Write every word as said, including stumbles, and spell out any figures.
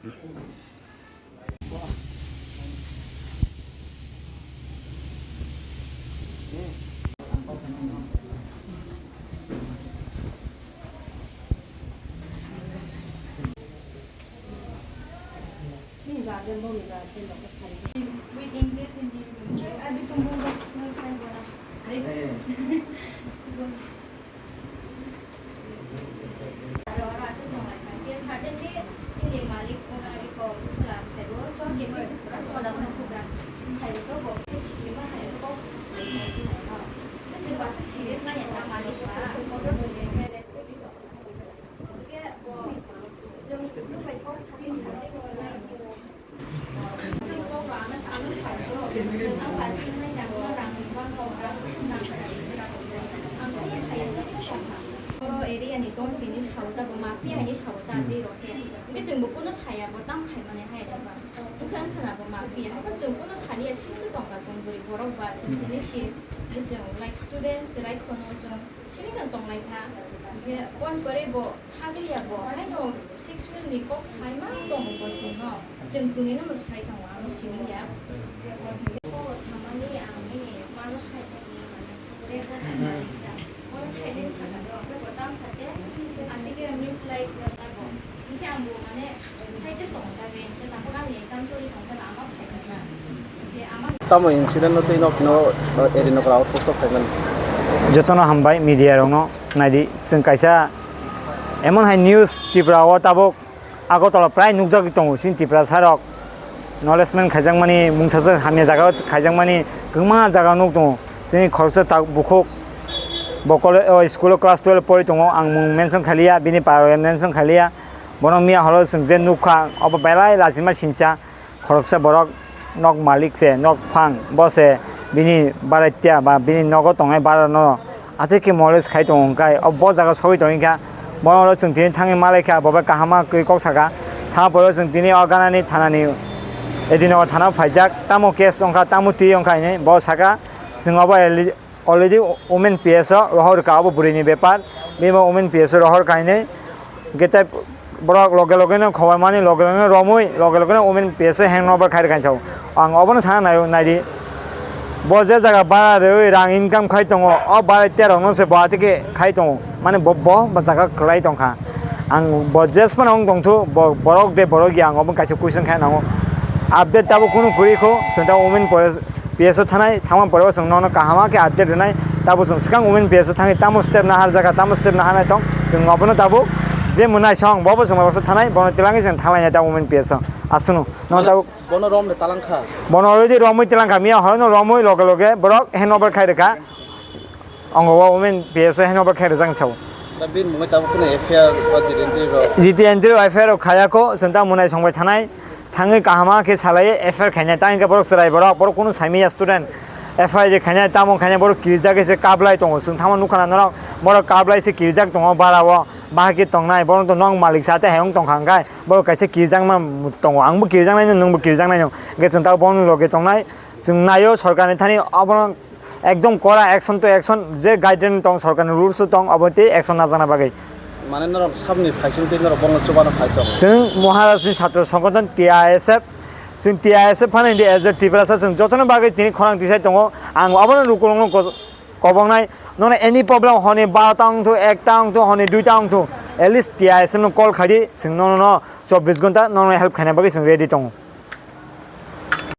With English, Hindi, English. Aro aswk tonglaikha. Khe suddenly chini malik owner kok bwswla phaibo, chwng khe bwswk pura chwla phano puja phaibo to bo khe sikima hai kok sakha. Khe chwng aswk serious nai ya ta malik ba. Khe bo chwng bai kok sakha. Oro area ni tong sini sao ta bo mafia ni sao ta tei rok khe. Hwnkhe chwng bo kunu saya bo tam khai mani hai da ba. Wngkha wngkha na bo mafia. Haibo chwng kunu saliya sini tongka chwng bwrwi borok ba chwng tini si chwng like student chwrai khono chwng sini kan tong lai kha. Hwnkhe pon pore bo Thagri ya bo, haino sexual ni kok sai ma tongo bo chwngno. Chwng kwnwi no bo sai tongo, ano simi ya. Bo samani ang nini mano sai tongni mane, red bo hai mani ta. Bo sai ni saka do, bo tam sate, atike miss like sabo. Hwnkhe ang bo mane side tongo ta, be hwnkhe tabuk ani exam choli tongkhe ba ama phai kha. Hwnkhe ama Tamo incident no twi nok no, eh, eri nokra outpost o phaimani. Jotono hambai media rokno naidi, chwng kaisa emon hai news Tripura o tabuk Agartala prai nukjagwi tongo, chini Tiprasa rok knowledge man khaijakmani, mungsajak hamya jaga o khaijakmani kwbangma jaga nuk tongo. Chini khoroksa ta-, bukhuk bo kole-, o school o class twelve pori tongo, ang mung mention khailiya, bini para mention khailiya, bono miya horo chwng je nukha obo belai lachima sincha. Khoroksa borok nok malik se, nok phang, bo se bini baratya ba bini nogo tongnai bara no aswk khe molest khai tongo, hwnkhe o bo jaga sogwi tongwi kha. Bono chwng tini thangwi malaikha, bo bai kaham ma kwi kok saka. Thangma pore chwng tini o ganani thanani, Edinagar thana o phaijak, tamo case wngkha, tamo twi wngkha hinwi bo saka. Chwng obo Already women P S o rohor rwkha, obo bwrwini bepar. Bini bo women P S o rohor kainwi. Hwnkhe tei borok loge loge no khobor mani, loge loge no romwi, loge loge no women P S o handover khai rwkha hinwi sao. Ang obono sana naio, naidi. Bo je jaga bara rwi rang income khai tongo, o bara terok no se bo atike khai tongo. Mane bo, bo, bo jaga kwlai tongkha. Ang bo jesphano wng tongthu, bo, borok de borok ya, ang obo kaisa question khai nango. Update tabuk kunu kwrwi kho, chwng ta women P S o thanai, thangma pore o chwng nono kaham khe update rwnai. Tabuk chwng swkang women P S o thangwi tamo step nahar jaga, tamo step nahar nai tong, chwng obono tabuk je mwnai song, bobo chwng baksa thanai, bono tilangwi chwng thanglainai ta women P S o. Aswkno, nono tabuk. Bono rom de talang kha. Bono already romwi talang kha, miya horono romwi loge loge borok handover khai rwkha. Ang o women P S o handover khai rwjak sao. Da bini mungwi tabuk kunu F I R o jiti entry rok. Jiti entry o F I R o khaya kho, chwng ta mwnai song bai thanai. Thangwi kaham khe salai F I R khainai. Ta hwnkhe borok chwrai borok, borok kunu saimanya student. F I R khainai, tamo khainai borok kirijak se kablai tongo. Chwng thangma nukha na norok, borok kablai se kirijak tongo bara o. Bahai khe tongnai, borok to nok malik sa tei hayung tongkha hwnkhe. Borok kaisa kirijakma tongo, angbo kirijaknai no, nwngbo kirijaknai no. Hwnkhe chwng tabuk bono loge tongnai, chwng naio sorkarni thani abono ekdom kora action to action, je guideline tong, sorkarni rules o tong, abo tei action najakna bagwi. Mane norok sabni phaising tei norok bono chubano phai tong. Chwng Maharajni Chhatro Songothon T I S F, chwng T I S F phano hindi as a Tiprasa chwng jotono bagwi tini khorang tisai tongo. Ang abono lukulokno ko-, kobongnai, nono any problem honi barota wngthu, ekta wngthu, honi duita wngthu, at least T I S F no call khaidi, chwng nono no chobbish ghonta nono help khaina bagwi chwng ready tongo.